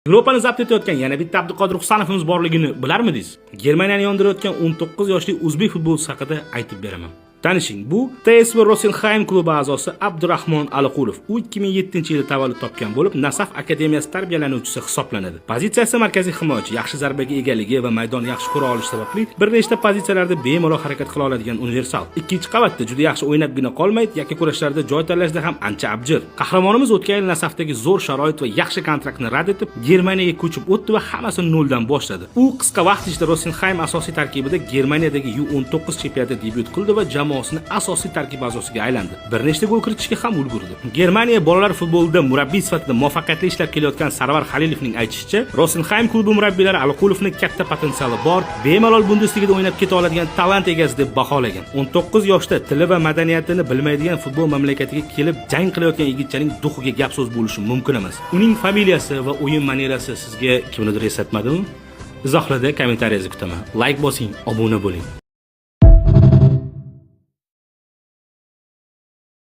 Yevropani zabt etayotgan yana bitta Abduqodir Husanovimiz borligini bilarmidingiz? Germaniyani yondirayotgan 19 yoshli o'zbek futbolchisi haqida aytib beraman. Tanishing, bu TSV Rosenheim klubi a'zosi Abdurahmon Aliqulov. U 2007-yilda tavallud topgan bo'lib, Nasaf akademiyasi tarbiyalanuvchisi hisoblanadi. Pozitsiyasi markaziy himoyachi, yaxshi zarbaga egaligi va maydonni yaxshi ko'ra olishi sababli bir nechta pozitsiyalarda bemalol harakat qila oladigan universal. Ikkinchi qavatda juda yaxshi o'ynabgina qolmay, yakka kurashlarda joy tanlashda ham ancha abjir. Qahramonimiz o'tgan yil Nasafdagi zo'r sharoit va yaxshi kontraktni rad etib, Germaniyaga ko'chib o'tdi va hammasini noldan boshladi. U qisqa vaqt ichida Rosenheim asosiy tarkibida Germaniyadagi U19 chempionatida debyut qildi va jamoasini asosiy tarkib a'zosiga aylandi. Bir nechta gol kiritishga ham ulgurdi. Germaniya bolalar futbolida murabbiy sifatida muvaffaqiyatli ishlab kelayotgan Sarvar Halilovning aytishicha, Rosenheim klubi murabbiylari Aliqulovni katta potensiali bor, bemalol Bundesligada o'ynab keta oladigan talant egasi deb baholagan. 19 yoshda tili va madaniyatini bilmaydigan futbol mamlakatiga kelib jang qilayotgan yigitchaning дух iga gap so'z bo'lishi mumkin emas. Uning familiyasi va o'yin manerasi sizga kimnidir eslatmadimi? Izohlarda kommentariyangizni kutaman. Layk bosing, obuna bo'ling.